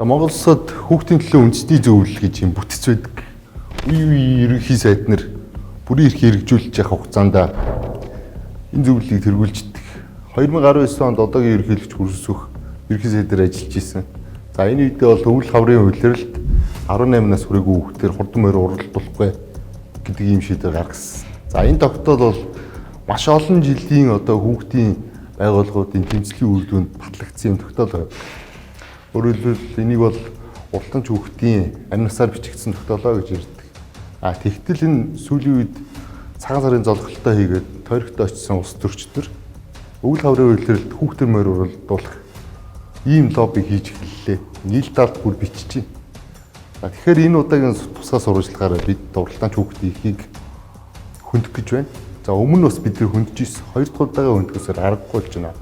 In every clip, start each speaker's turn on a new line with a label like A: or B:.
A: Монгол улсад хүүхдийн төлөө үндэсний зөвлөл гэж юм бүтэц байдаг. Үе үеийн ерөнхий сайд нар бүрийн эрхийг хэрэгжүүлж явах хугацаанд энэ зөвлөлийг тэргүүлждэг. 2019 онд одоогийн ерөнхийлөгч Хөрсөх ерөнхий сайдаар ажиллаж исэн. За энэ үедээ бол өвөл хаврын улиралд 18 нас хүрээгүй хүүхдээр хурдан морь уралдуулахгүй гэдэг ийм шийдвэр гаргасан. За энэ тогтоол бол маш олон жилийн одоо хүүхдийн байгууллагуудын тэмцлийн үр дүнд батлагдсан юм тогтоол байна. Өөрөөр хэлбэл энийг бол уралданч хүүхдийн амь насаар бичигдсэн тогтоолоо гэж ярьдаг. А тэгтэл энэ сүүлийн үед цагаан сарын золголтоо хийгээд тойрогтой очисон улс төрчдөр өвөл хаврын улиралд хүүхдээр морь уралдуулах ийм лобби хийж эхэллээ. Нийл талд бүр бичиж байна. За тэгэхээр энэ удаагийн тусгай сурвалжлагаараа бид уралдаанч хүүхдийн ихийг хөндөх гэж байна. За өмнө нь бас бид нар хөндөж ирсэн. Хоёр дахь удаага хөндөхөөсөр аргагүй болж байна.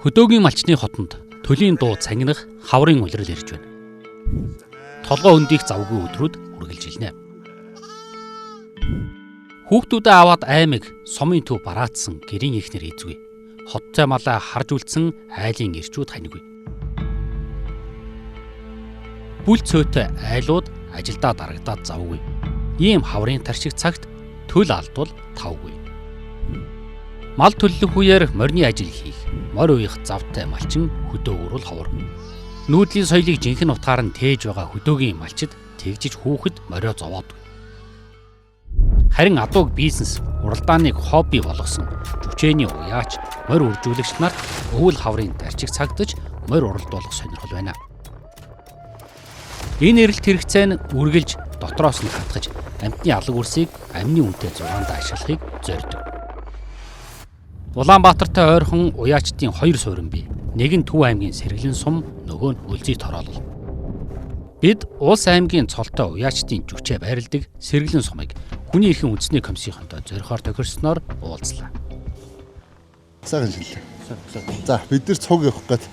B: Хөдөөгийн малчны хотонд төлийн дуу цангинах хаврын улирал ирж байна. Толгой өндих завгүй өдрүүд үргэлжилнэ. Хүүхдүүдээ аваад аймаг сумын төв бараатсан гэрийн эхнэр эзгүй. Хоттой малаа харж үлдсэн айлын эрчүүд ханьгүй. Бүл цөөтэй айлууд ажилдаа дарагдаад завгүй. Ийм хаврын таршиг цагт төл алдвал тавгүй. Мал төллөх үеэр морины ажил хийх, морь уях завтай малчин хөдөөгөрөл ховор. Нүүдлийн соёлыг жинхэнэ утгаар нь тээж байгаа хөдөөгийн малчид тэгжиж хүүхэд морио зовоодгүй. Харин адууг бизнес, уралдааныг хобби болгосон жүчээний уяач, морь үржүүлэгч нарт өвөл хаврын дарчиг цагдаж морь уралдуулах сонирхол байна. Энэ эрэлт хэрэгцээ нь үргэлж дотроос нь хатгаж амьтны алаг үрсийг амны үнэтэй зугаандаа ашиглахыг зорддог. Улаанбаатартай ойрхон уяачдын хоёр суурин бий. Нэг нь Төв аймгийн Сэргэлэн сум, нөгөө нь Өлзий тороолол. Бид Улс аймгийн цолтой уяачдын жүчээ байрладаг Сэргэлэн сумыг хүний эрхийн үндэсний комиссийнхонтой зорихоор тохирсноор уулзлаа.
A: Сайхан шилээ. За бид нар цуг явах гээд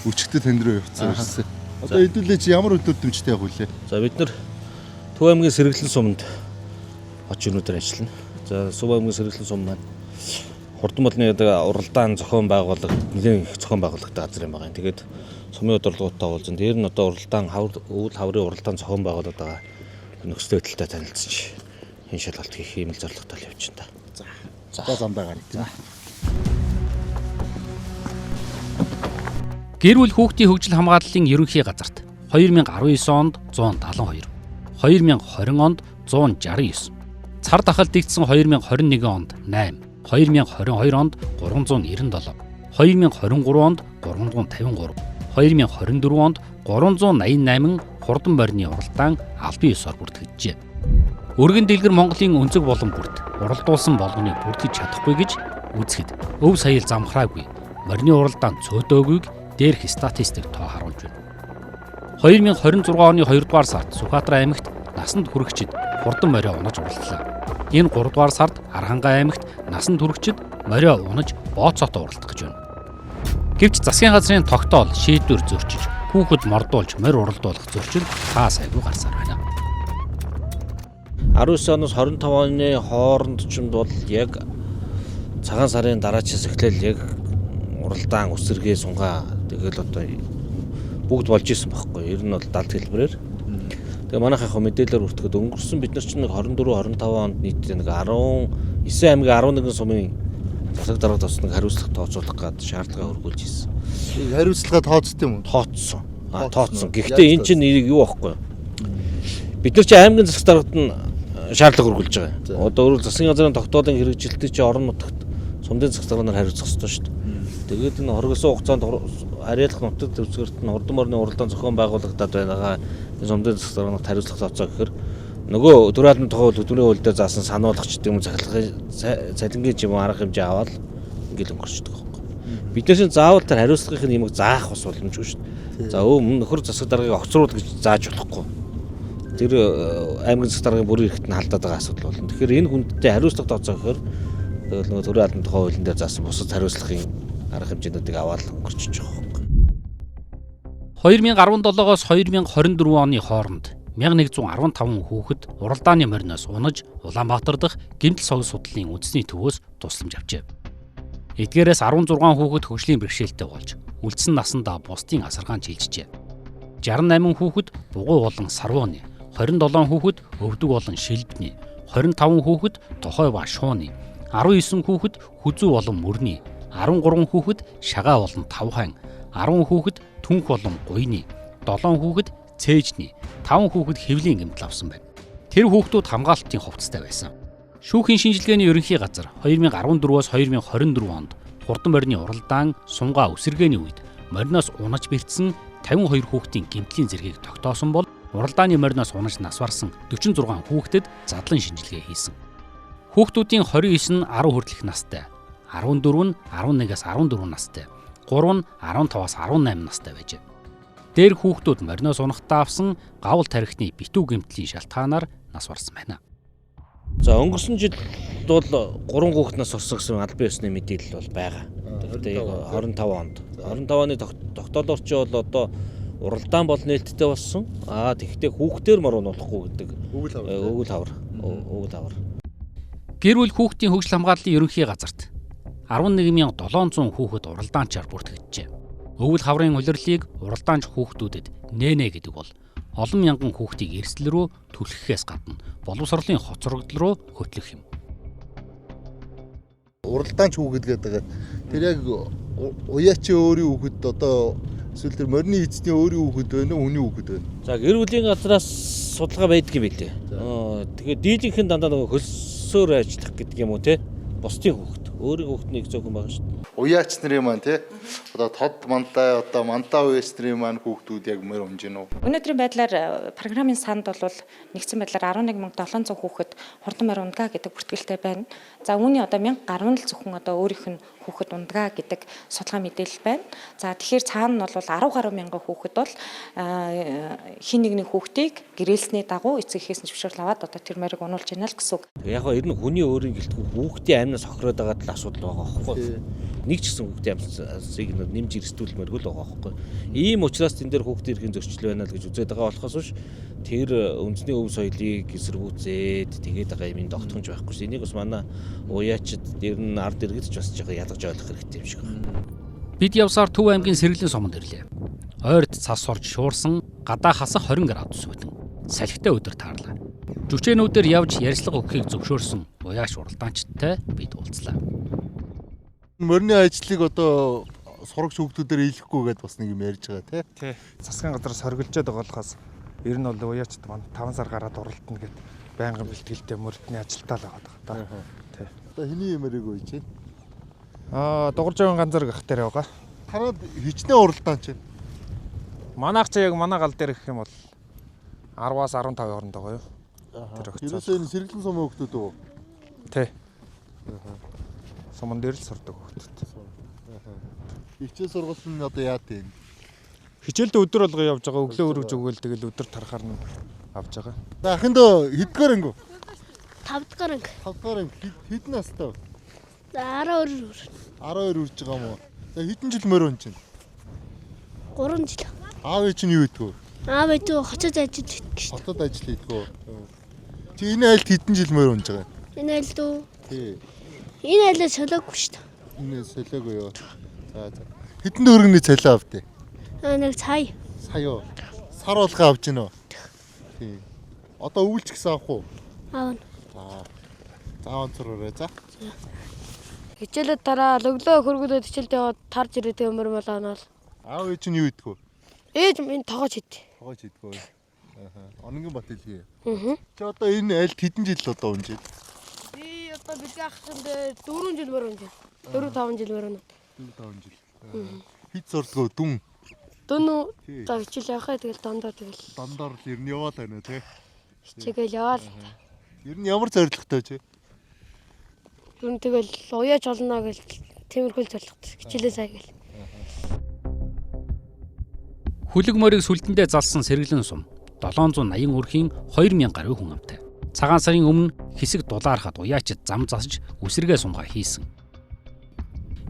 A: өчигдөр танд руу явцсан ирсэн. Одоо хэдүүлээ чи ямар өдөр дэмжтэй явах вүлээ?
C: За бид нар Төв аймгийн Сэргэлэн суманд очиж өнөөдөр ажиллана. За Төв аймгийн Сэргэлэн сум маань хурдан молны одоо уралдаан зохион байгуулалт нэлээд их зохион байгуулалттай газар юм байна. Тэгээд сумын удирдлагуудтай уулзсан. Тэр нь одоо уралдаан хавар өвөл хаврын уралдаан зохион байгуулалт байгаа нөхцөл байдалтай танилцж энэ шалгалт хийх юм л зорилготой л явж байна.
A: За. За замдаа гарна. За.
B: Гэр бүл хүүхдийн хөгжил хамгааллын ерөнхий газарт 2019 онд 172, 2020 онд 169, цар тахалд дэгдсэн 2021 онд 8, 2022 онд 397, 2023 онд 353, 2024 онд 388 хурдан морины уралдаан албан ёсоор бүртгэжээ. Өргөн дэлгэр Монголын өнцөг болон бүрт уралдуулсан болгоныг бүртгэж чадахгүй гэж үзэхэд өв саял замхраагүй морины уралдаан цөөдөөгүйг дээрх статистик тоо харуулж байна. 2026 оны 2 дугаар сард Сүхбаатар аймагт насанд хүрэгчид хурдан морио унаж уралдлаа. Энэ 3 дугаар сард Архангай аймагт насанд хүрэгчид морио унаж бооцоотой уралдах гэж байна. Гэвч засгийн газрын тогтоол шийдвэр зөрчиж, хүүхэд мордуулж морь уралдуулах зөрчил цаа сайгүй гарсаар байна.
C: 19 оноос 25 оны хооронд ч юм бол яг цагаан сарын дараачаас эхлээл яг уралдаан үсэргээ сунгаа тэгэл одоо бүгд болж исэн байхгүй. Ер нь бол далд хэлбэрээр. Тэгээ манайх яг мэдээлэлээр бүртгэхэд өнгөрсөн бид нар чинь нэг 24 25 онд нийтдээ нэг 19 аймгийн 11 сумын засаг дарга тус нэг хариуцлага тооцоолох гээд шаардлага өргүүлж ирсэн.
A: Хариуцлага тооцсон юм уу?
C: Тооцсон. Тооцсон. Гэхдээ энэ чинь нэрийг юу аахгүй юу? Бид нар чинь аймгийн засаг даргад нь шаардлага өргүүлж байгаа. Одоо өөрөөр засгийн газрын тогтоолын хэрэгжилтийг чи орон нутагт сумдын засаг дарга нар хариуцах ёстой шүү дээ. Тэгээд энэ хоригдсон хугацаанд харьяалах нутаг дэвсгэрт нь хурдан морины уралдаан зохион байгуулагдаад байгаа энэ сумдын засаг дарга нарт хариуцлага тооцоо гэхээр нөгөө төрийн албаны тухай хууль хөдөлмөрийн хууль дээр заасан сануулгач гэдэг юм захирлагын цалингийн ч юм уу арга хэмжээ аваад ингээл өнгөрчдөг байхгүй. Бид нар чинь заавал тэр хариуцлагын юмыг заах бас боломжгүй шүү дээ. За нөхөр засаг даргаыг огцруул гэж зааж болохгүй. Тэр аймгийн засаг даргын бүрийн эрхт нь халдаад байгаа асуудал болно. Тэгэхээр энэ хүндтэй хариуцлага тооцоо гэхээр тэгэл нөгөө төрийн албаны тухай хуулийн дээр заасан бусад хариуцлагын арга хэмжээнүүдийг аваад өнгөрчиж байгаа байхгүй.
B: 2017-оос 2024 оны хооронд 1115 хүүхэд уралдааны мориноос унаж Улаанбаатар дахь гэмтэл согс судлалын үндэсний төвөөс тусламж авчээ. Эдгээрээс 16 хүүхэд хөгжлийн бэрхшээлтэй болж үлдсэн насандаа бусдын асаргаанд шилжжээ. 68 хүүхэд бугуй болон сарвууны, 27 хүүхэд өвдөг болон шилбэний, 25 хүүхэд тохой ба шууны, 19 хүүхэд хүзүү болон мөрний, 13 хүүхэд шагаа болон тавхайн, 10 хүүхэд түнх болон гуйны, 7 хүүхэд цээжний, 5 хүүхэд хэвлийн гэмтэл авсан байна. Тэр хүүхдүүд хамгаалалтын хувцастай байсан. Шүүхийн шинжилгээний ерөнхий газар 2014-өөс 2024 онд хурдан морины уралдаан сунгаа үсэргээний үед мориноос унаж бэртсэн 52 хүүхдийн гэмтлийн зэргийг тогтоосон бол уралдааны мориноос унаж нас барсан 46 хүүхдэд задлан шинжилгээ хийсэн. Хүүхдүүдийн 29 нь 10 хүртэлх настай, 14 нь 11-ээс 14 настай, 3 нь 15-аас 18 настай байжээ. Дээр хүүхдүүд мориноос унахдаа авсан гавл тархины битүү гэмтлийн шалтгаанаар нас барсан байна.
C: За, өнгөрсөн жил бол 3 хүүхэд нас орсон гэсэн албан ёсны мэдээлэл бол байгаа. Гэхдээ яг 25 онд. 25 оны тогтоолоор чи бол одоо уралдаан бол нээлттэй болсон. Аа, тэгэхдээ хүүхдээр мор унуулахгүй гэдэг
A: Өвөл хавар.
C: Өвөл хавар. Өвөл хавар.
B: Гэр бүл хүүхдийн хөгжил хамгааллын ерөнхий газарт 11,700 хүүхэд уралдаанчаар бүртгэгджээ. Өвөл хаврын улирлыг уралдаанч хүүхдүүдэд нэнэ гэдэг бол олон мянган хүүхдийг эрсдэл рүү түлхэхээс гадна боловсролын хоцрогдол руу хөтлөх юм.
A: Уралдаанч хүүхэд гэдэг. Тэр яг уяачийн өөрийн хүүхэд одоо эсвэл тэр морины эзний өөрийн хүүхэд байна уу, хүний хүүхэд байна?
C: За, гэр бүлийн газраас судалгаа байдаг юм билээ. Тэгээд дийлэнх нь дандаа нөгөө хөлсөөр ажиллах гэдэг юм уу те. Бусдын хүүхэд, өөрийн хүүхэд нэг зөөхөн байгаа шүү дээ.
A: Уяач нарын маань те одоо тод мандаа одоо мандаа уяач нарын маань хүүхдүүд яг морь унж гинүү.
D: Өнөөдрийн байдлаар программын санд бол нэгдсэн байдлаар 11,700 хүүхэд хурдан морь ундгаа гэдэг бүртгэлтэй байна. За, үүний одоо 1000 гаруй нь л зөвхөн одоо өөрийнх нь хүүхэд ундгаа гэдэг судалгаа мэдээлэл байна. За, тэгэхээр цаана нь бол 10 гаруй мянган хүүхэд бол хин нэгний хүүхдийг гэрээлсний дагуу эцэг эхээс нь зөвшөөрөл аваад одоо тэр морийг унуулж байна л гэсэн үг.
C: Тэгээ яг ер нь хүний өөрийн гэлтгүй хүүхдийн амнаас хохироод байгаа л асуудал байгаа байхгүй. Нэг ч гэсэн хүүхдийн амсыг нэмж эрсдүүлмээргүй л байгаа байхгүй. Ийм учраас тэн дээр хүүхдийн эрхийн зөрчил байна л гэж үзээд байгаа болохоос биш тэр үндэсний өв соёлыг эсэргүүцээд тэгээд байгаа юм тогтхонж байхгүй ш. Энийг бас манай уяачд ер нь ард иргэд ч бас жоо ялгаж ойлгох хэрэгтэй юм шиг байна.
B: Бид явсаар Төв аймгийн Сэргэлэн суманд ирлээ. Ойрд цас орж шуурсан, гадаа хасах 20 градус хүтэн. Салхитай өдөр таарлаа. Жүчээнүүдээр явж ярьцлага өгөхийг зөвшөөрсөн уяаш уралдаанчтай бид уулзлаа.
A: Морины ажлыг одоо сурагч хүүхдүүдээр ийлэхгүй гэдээ бас нэг юм ярьж байгаа те.
E: Тий. Засгийн газар соргилжээд байгаа болохоос ер нь бол уяачд манд 5 сар гараад уралдана гэд байнгын бэлтгэлтэй мөрдний ажилтаа л байгаа даа. Тий.
A: Одоо хэний юм яриаг үеч чинь.
E: Аа, Дугаржавын ганцар гах дээр байгаа.
A: Хараад хичнээн уралдаанч байна.
E: Манайх чи яг манай гал дээр гэх юм бол 10-аас 15 хооронд байгаа юу? Тэр огцоо.
A: Ерөөсөө энэ Сэргэлэн сумын хүүхдүүд үү?
E: Тий. Суман дээр л сурдаг хүүхдүүд.
A: Хичээл сургалт нь одоо яа тийм?
E: Хичээлдээ өдөр болго явж байгаа. Өглөө өргөж өгөөл тэгэл өдөр тарахаар нь авч байгаа.
A: За, ахын дөө хэддүгээр анги?
F: 5 дугаар анги.
A: 5 дугаар анги. Хэдэн настай вэ?
F: 12 хүрнэ.
A: 12 хүрж байгаа юм уу? За, хэдэн жил морь унж байна?
F: 3 жил.
A: Аав ээж нь юу хийдэг вэ?
F: Аав ээж хотод ажил хийдэг шүү.
A: Хотод ажил хийдэг үү? Чи энэ айлд хэдэн жил морь унж байгаа юм?
F: Энэ айлд үү?
A: Тий.
F: Энэ айлаа солиогүй шүү.
A: Энэ солиогүй юу? За за. Хэдэн төгрөгийн цалин авдээ?
F: Аа, нэг сая.
A: Сая юу? Сар болгоо авч гинөө. Тий. Одоо өвөлч гэсэн авах уу?
F: Аав.
A: За. За, онцроорой за.
G: Хичээлээ тараа өглөө хөргөлөөд хичээлдээ яваад тарж ирээд өмөр молооноол.
A: Аав ээж нь юу хийдэг вэ?
G: Ээж минь тоогооч хийдэг.
A: Тоогооч хийдэг үү? Аха. Оногийн бат хэлхий.
G: Аа.
A: Чи одоо энэ айлд хэдэн жил одоо унж байна?
G: Би одоо бэлгийн ахсан дээр 4 жил мөр унж. 4 5 жил мөр унаа.
A: 4 5 жил. Хэд сурдгөө дүн?
G: Дүн үү?
A: Тий.
G: За, хичээл явахаа тэгэл дандаа тэгэл
A: Дандаар л ер нь яваал байна тий.
G: хичээгээл яваал.
A: Ер нь ямар зорилготой чи?
G: Ер нь тэгэл уяаж олно гэл тиймэрхүү л зорилготой. Хичээлээ сая гэл.
B: Хүлэг морийг сүлдэндээ залсан Сэргэлэн сум 780 өрхийн 2000 гаруй хүн амтай. Цагаан сарын өмнө хэсэг дулаархад уяачид зам засаж үсрэгээ сумгаа хийсэн.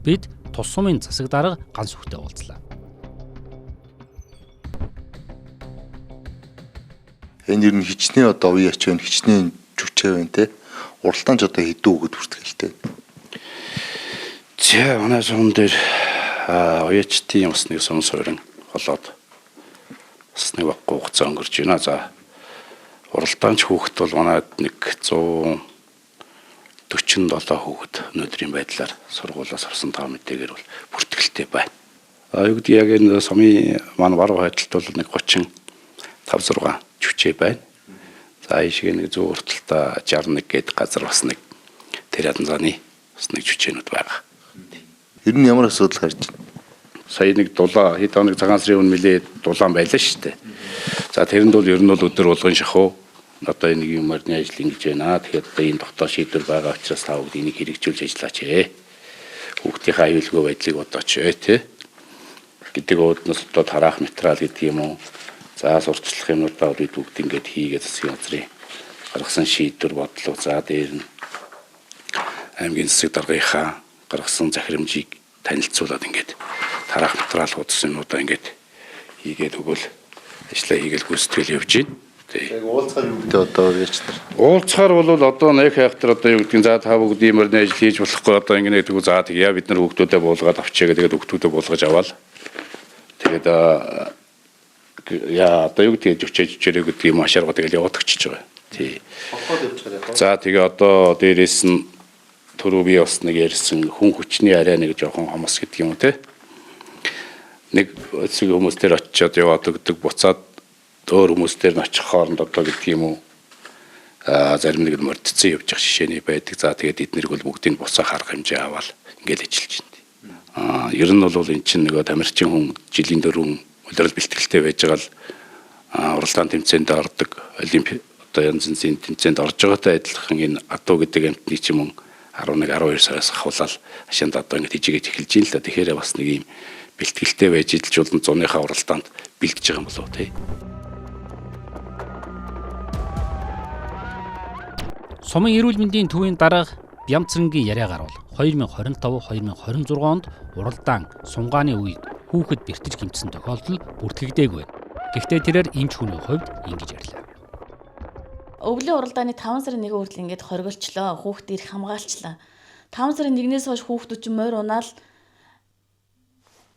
B: Бид тус сумын засаг дарга ганц хүүхдээ уулзлаа.
A: Энэ ер нь хичнээн одоо уяач байна, хичнээн жүчээ байна те. Уралдаан ч одоо хэдэн хүүхэд бүртгэлтэй.
H: За манай сум дээр уяачдын бас нэг сум суурин болоод бас нэг баггүй хугацаа өнгөрч байна. За уралдаанч хүүхэд бол манайд нэг 147 хүүхэд өнөөдрийн байдлаар сургуулиас авсан тоо мэдээгээр бол бүртгэлтэй байна. А юу гэдэг яг энэ сумын маань баруун хойдолд бол нэг 35 6 жүчээ байна. За ийшээ нэг зүүн урталтаа 61 гээд газар бас нэг тэр ядан заны бас нэг жүчээнүүд байгаа.
A: Ер нь ямар асуудал гарч байна?
H: Сая нэг дулаа хэд хоног цагаан сарын өмнө нэлээд дулаан байлаа шүү дээ. За тэрэнд бол ер нь бол өдөр болгон шахуу одоо энэ юм морины ажил ингэж байна. Тэгэхээр одоо энэ дотоо шийдвэр байгаа учраас та бүгд энийг хэрэгжүүлж ажиллаач ээ. Хүүхдийнхээ аюулгүй байдлыг бодооч ээ тэ гэдэг үүднээс одоо тараах материал гэдэг юм уу. За сурталчлах юмнуудаа бид бүгд ингэж хийгээ засгийн газрын гаргасан шийдвэр бодлого за дээр нь аймгийн засаг даргынхаа гаргасан захирамжийг танилцуулаад ингээд тараах материал хуудас юмнуудаа ингээд хийгээд өгвөл ажлаа хийгээл гүйцэтгэл явж байна. Тий.
A: Яг уулзахаар юу гэдэг одоо уяач нар.
H: Уулзахаар бол одоо нэг хайхтар одоо юу гэдгийг за та бүгд ийм мөрний ажил хийж болохгүй одоо ингэнэ гэдэг үү за тэгье бид нар хүүхдүүдээ буулгаад авчээ гэдэг хүүхдүүдээ буулгаж аваад тэгээд яа одоо юу гэдгийг жүчээ жүчээрээ гэдэг юм ашаарга тэгэл яваад өчөж байгаа. Тий. За тэгээ одоо дээрээс нь түрүү би бас нэг ярьсан хүн хүчний арай нэг жоохон хомос гэдэг юм уу те. Нэг эцэг хүмүүс дээр очиод яваад өгдөг буцаад өөр хүмүүс дээр нь очих хооронд одоо гэдэг юм уу зарим нэг нь мордцсон явж байгаа жишээний байдаг. За тэгээд эднэрийг бол бүгдийг буцаах арга хэмжээ аваад ингээл ажиллаж байна. Ер нь бол эн чинь нөгөө тамирчин хүн жилийн дөрвөн улирал бэлтгэлтэй байж байгаа л уралдаан тэмцээнд ордог олимп одоо янз янзын тэмцээнд орж байгаатай адилхан энэ адуу гэдэг амьтны ч юм уу 11 12 сараас ахуулаад хашаанд одоо ингэж хижигээд эхэлж байна л да. Тэгэхээр бас нэг юм бэлтгэлтэй байж идэлж болон зуныхаа уралдаанд бэлдэж байгаа юм болов уу те.
B: Сумын эрүүл мэндийн төвийн дарга Бямцрэнгийн яриа гарвал 2025-2026 онд уралдаан сунгааны үед хүүхэд бэртэж гэмтсэн тохиолдол бүртгэгдээгүй байна. Гэхдээ тэрээр эмч хүний хувьд ингэж ярьлаа.
I: Өвлийн уралдааны 5 сарын 1 хүртэл ингээд хоригдолчлоо. Хүүхд ирэх хамгаалчлаа. 5 сарын 1-ээс хойш хүүхдүүд чинь морь унаал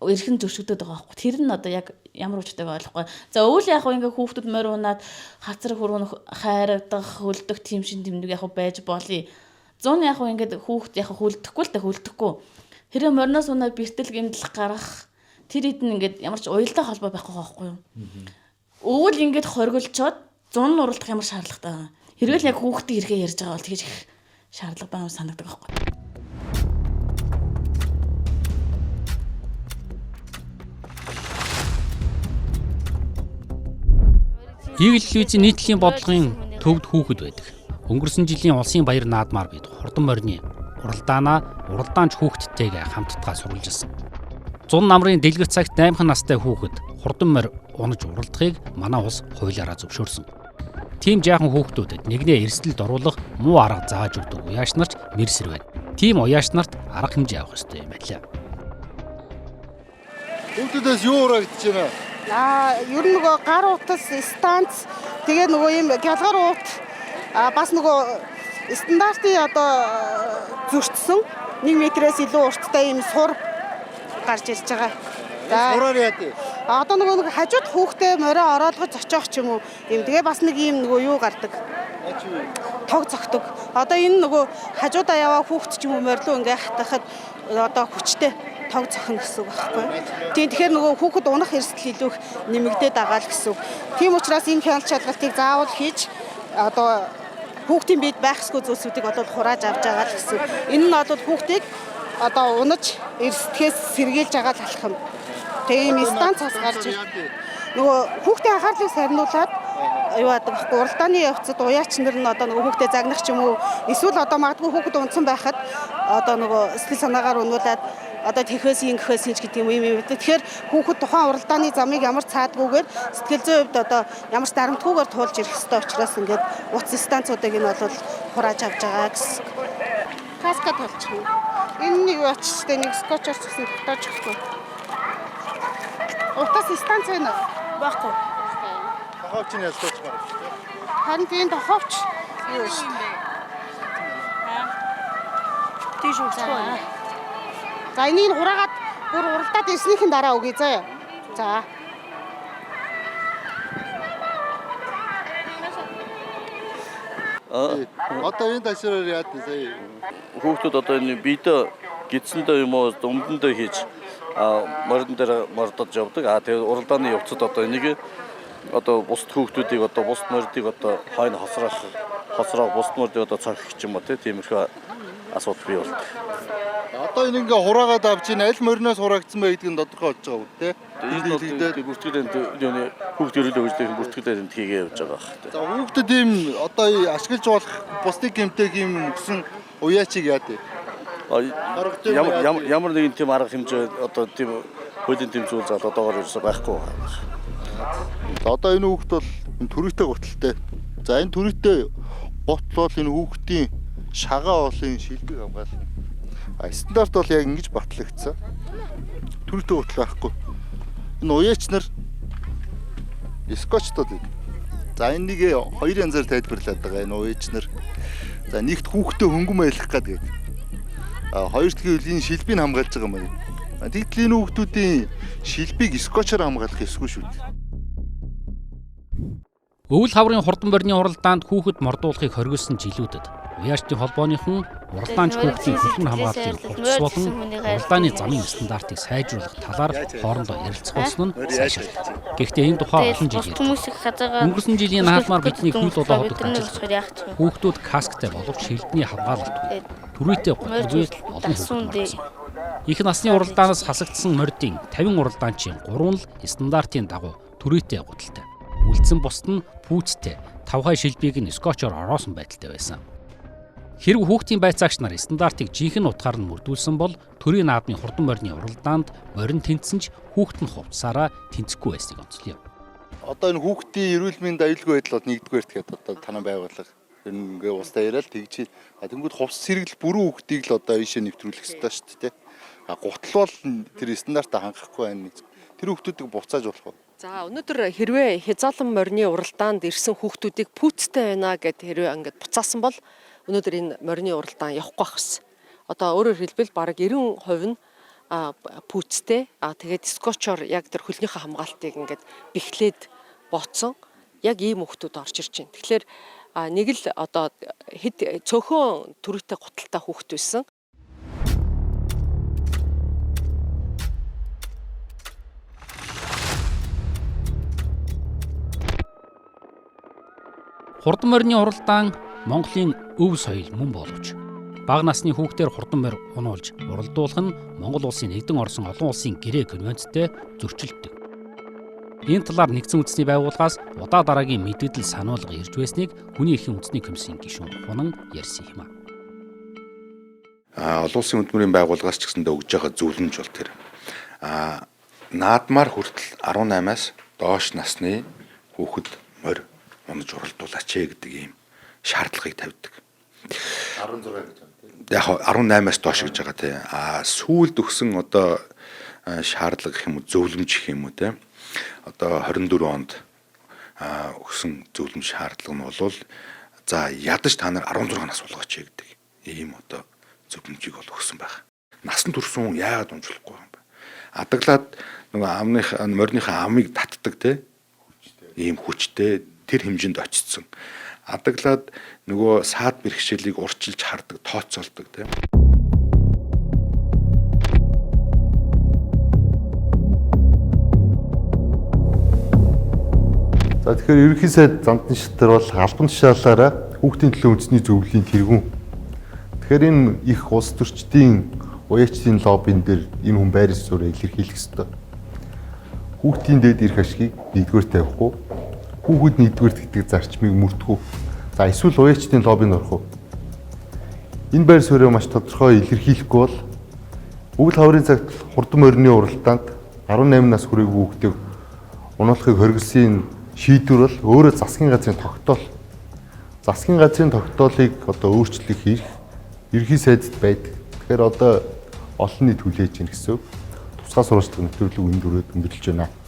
I: эрхэн зөрчигдөд байгаа байхгүй. Тэр нь одоо яг ямар учиртайг ойлгохгүй. За өвөл яг ингээ хүүхдүүд морь унаад хацар хөрөн хайрагдах, хөлдөх тийм шин тэмдэг яг байж болъё. Зун яг ингээд хүүхд яг хөлдөхгүй л та хөлдөхгүй. Хэрэг мориноос унаа бэртэл гэмтэл гарах тэр хэд нь ингээд ямар ч уялдаа холбоо байхгүй байхгүй юу? Өвөл ингээд хоригдолцоод зун уралдах ямар шаардлагатай байгаа. Хэрвээ л яг хүүхдийн хэрэгээ ярьж байгаа бол тэгж их шаардлага байгаа юм санагдаг байхгүй.
B: Eagle телевизийн нийтлэлийн бодлогын төвд хүүхэд байдаг. Өнгөрсөн жилийн улсын баяр наадмаар бид хурдан морины уралдаанаа уралдаанч хүүхэдтэйгээ хамтдаа сурвалжилсан. Зун намрын дэлгэр цагт 8 настай хүүхэд хурдан морь унаж уралдахыг манай улс хуулиараа зөвшөөрсөн. Тийм жаахан хүүхдүүдэд нэгнээ эрсдэлд оруулах муу арга зааж өгдөг уяаш нарч мэрсэр байна. Тийм уяаш нарт арга хэмжээ авах ёстой юм байлаа.
A: Хүүхдүүдээс юу урагдж байна?
J: Ер нь нөгөө гар утас, станц тэгээ нөгөө юм гялгар уут бас нөгөө стандартын одоо зөрчсөн 1 метрээс илүү урттай юм сур гарч ирж байгаа. За
A: Сураар яа тий.
J: Одоо нөгөө нэг хажууд хүүхдээ морио ороолгож зочоох ч юм уу юм. Тэгээ бас нэг юм нөгөө юу гардаг. Тог зогтөг. Одоо энэ нөгөө хажуудаа яваа хүүхд ч юм уу морио ингээ хатахад одоо хүчтэй тог зохино гэсэн үг байхгүй. Тийм тэгэхээр нөгөө хүүхэд унах эрсдэл илүү их нэмэгдээд байгаа л гэсэн үг. Тийм учраас энэ хяналт шалгалтыг заавал хийж одоо хүүхдийн биед байх ёсгүй зүйлсүүдийг бол хурааж авч байгаа л гэсэн үг. Энэ нь бол хүүхдийг одоо унаж эрсдэхээс сэргийлж байгаа л алхам. Тэгээ ийм станцаас гарч ир. Нөгөө хүүхдийн анхаарлыг сарниулаад юу яадаг байхгүй уралдааны явцад уяач нар нь одоо нөгөө хүүхдээ загнах ч юм уу эсвэл одоо магадгүй хүүхэд унтсан байхад одоо нөгөө сэтгэл санаагаар унуулаад одоо тэхээс ингэхээс ч гэдэг юм юм. Тэгэхээр хүүхэд тухайн уралдааны замыг ямар цаадгүйгээр сэтгэл зүйн хувьд одоо ямар ч дарамтгүйгээр туулж ирэх ёстой учраас ингээд утас станцуудыг нь бол хурааж авч байгаа гэсэн. Каска толчихно. Энэ нэг юу ачтай нэг скотчоор ч гэсэн тогтоож өгөхгүй. Утас станц байна уу? Байхгүй.
A: Хогооч нь ялдууч гарч тий.
J: Харин тийм тоховч юу шүү дээ.
G: Тийш өгчих үү?
J: За энийг хураагаад бүр уралдаад ирснийхэн дараа өгье заяа. За.
A: Одоо энэ ташраар яад сая.
K: Хүүхдүүд одоо энэ биедээ гидсэндээ юм уу өмдөндөө хийж морин дээр мордож явдаг. А тэгээд уралдааны явцад одоо энийг одоо бусд хүүхдүүдийг одоо бусд мордыг одоо хойно хосроох хосроо бусд мордыг одоо цонхих юм уу тиймэрхүү асуудал бий болдог.
A: Одоо энэ ингээ хураагаад авч ийн аль мориноос хураагдсан бэ гэдг нь тодорхой болж байгаа үү те?
K: Энэ бол бүртгэлэн юуны хүүхд ерөөлөө хөгжлөх бүртгэлээр энэ хийгээ явж байгаа бах.
A: За хүүхдэд ийм одоо ашиглаж болох бусдыг гэмтээх юм өгсөн уяачиг яа дээ?
K: Ямар ямар нэгэн тийм арга хэмжээ одоо тийм хуулийн тийм зүйл зал одоогоор ерөөсөй байхгүй байна.
A: За одоо энэ хүүхд бол энэ түрийтэй гуталтай. За энэ түрийтэй гутал бол энэ хүүхдийн шагаа олон шилбэг хамгаална. А стандарт бол яг ингэж батлагдсан. Түрийтэй гутал байхгүй. Энэ уяач нар скотчтод байдаг. За энэ нэг хоёр янзаар тайлбарлаад байгаа энэ уяач нар. За нэгт хүүхдээ хөнгөн майлах гээд гэдэг. А хоёр дахь үеийн шилбийг хамгаалж байгаа юм байна. Тэгтэл энэ хүүхдүүдийн шилбийг скотчоор хамгаалах ёсгүй шүү дээ.
B: Өвөл хаврын хурдан борины уралдаанд хүүхэд мордуулахыг хориглосон жилүүдэд уяачдын холбооныхон уралдаанч хүүхдийн хөдөлмөр хамгааллын хувцас болон уралдааны замын стандартыг сайжруулах талаар хоорондоо ярилцах болсон нь сайшаалт. Гэхдээ энэ тухай олон жил ярьж. Өнгөрсөн жилийн наадмаар бидний хөл болоо хотод ажилласан. Хүүхдүүд касктай боловч шилбэний хамгаалалтгүй. Түрийтэй гуталгүй олон хүүхэд мордсон. Их насны уралдаанаас хасагдсан мордын 50 уралдаанчийн 3 л стандартын дагуу түрийтэй гуталтай. Үлдсэн бусд нь пүүцтэй, тавхай шилбийг нь скотчоор ороосон байдалтай байсан. Хэрв хүүхдийн байцаагч нар стандартыг жинхэнэ утгаар нь мөрдүүлсэн бол төрийн наадмын хурдан морины уралдаанд морин тэнцсэн ч хүүхэд нь хувцсаараа тэнцэхгүй байсныг онцлоё.
A: Одоо энэ хүүхдийн эрүүл мэнд аюулгүй байдал бол нэгдүгээр тэгэхээр одоо танай байгууллага ер нь ингээ уустай яриад тэгж. А тэнгууд хувцас сэргэл бүрэн хүүхдийг л одоо ийшээ нэвтрүүлэх ёстой шүү дээ. А гутал бол тэр стандартаа хангахгүй байна. Тэр хүүхдүүдийг буцааж болох уу?
L: За өнөөдөр хэрвээ хязаалан морины уралдаанд ирсэн хүүхдүүдийг пүүцтэй байна гэд хэрвээ ингээд буцаасан бол өнөөдөр энэ морины уралдаан явахгүй байх гэсэн. Одоо өөрөөр хэлбэл бараг 90% нь пүүцтэй. А тэгээд скотчоор яг тэр хөлнийхөө хамгаалтыг ингээд бэхлээд ботсон. Яг ийм хүүхдүүд орж ирж байна. Тэгэхээр нэг л одоо хэд цөөхөн төрөлтэй гуталтай хүүхд байсан.
B: Хурдан морины уралдаан Монголын өв соёл мөн боловч бага насны хүүхдээр хурдан морь унуулж уралдуулах нь Монгол улсын нэгдэн орсон олон улсын гэрээ конвенцтэй зөрчилддөг. Энэ талаар нэгдсэн үндэсний байгууллагаас удаа дараагийн мэдээлэл сануулга ирж байсныг хүний эрхийн үндэсний комиссийн гишүүн Хунан ярьсан юм а.
M: Олон улсын хөдөлмөрийн байгууллагаас ч гэсэндээ өгж байгаа зөвлөмж бол тэр. Наадмаар хүртэл 18-аас доош насны хүүхэд морь унаж уралдуулаач гэдэг ийм шаардлагыг тавьдаг.
A: 16 гэж байна тийм.
M: Яг 18-аас доош гэж байгаа тийм. А сүүлд өгсөн одоо шаардлага гэх юм уу, зөвлөмж гэх юм уу тийм. Одоо 24 онд өгсөн зөвлөмж шаардлага нь бол за ядаж та нар 16 нас болгооч гэдэг ийм одоо зөвлөмжийг бол өгсөн байх. Насан турш хүн яагаад унжлахгүй юм бэ? Адаглаад нөгөө амных мориныхаа амыг татдаг тийм. Ийм хүчтэй тэр хэмжээнд очсон. Адаглаад нөгөө саад бэрхшээлийг урчилж хардаг, тооцоолдог тийм.
A: За тэгэхээр ерөнхий сайд Зандан шатар бол албан тушаалаараа хүүхдийн төлөө үндэсний зөвлөлийн тэргүүн. Тэгэхээр энэ их улс төрчдийн уяачдын лоббин дээр энэ хүн байр суурь илэрхийлэх ёстой. Хүүхдийн дээд ирэх ашгийг нэгдүгээр тавихгүй, хүүхэд нэгдүгээрт гэдэг зарчмыг мөрдөх үү? За эсвэл уяачдын лоббинд орох уу? Энэ байр суурийг маш тодорхой илэрхийлэхгүй бол өвөл хаврын цагт хурдан морины уралдаанд 18 нас хүрээгүй хүүхдийг унуулахыг хориглосон шийдвэр бол өөрөө засгийн газрын тогтоол. Засгийн газрын тогтоолыг одоо өөрчлөх эрх ерхий сайдд байдаг. Тэгэхээр одоо олон нийт хүлээж ийн гэсэн үг. Тусгай сурвалжлах нэвтрүүлэг энэ дөрөв өндөрлөж байна.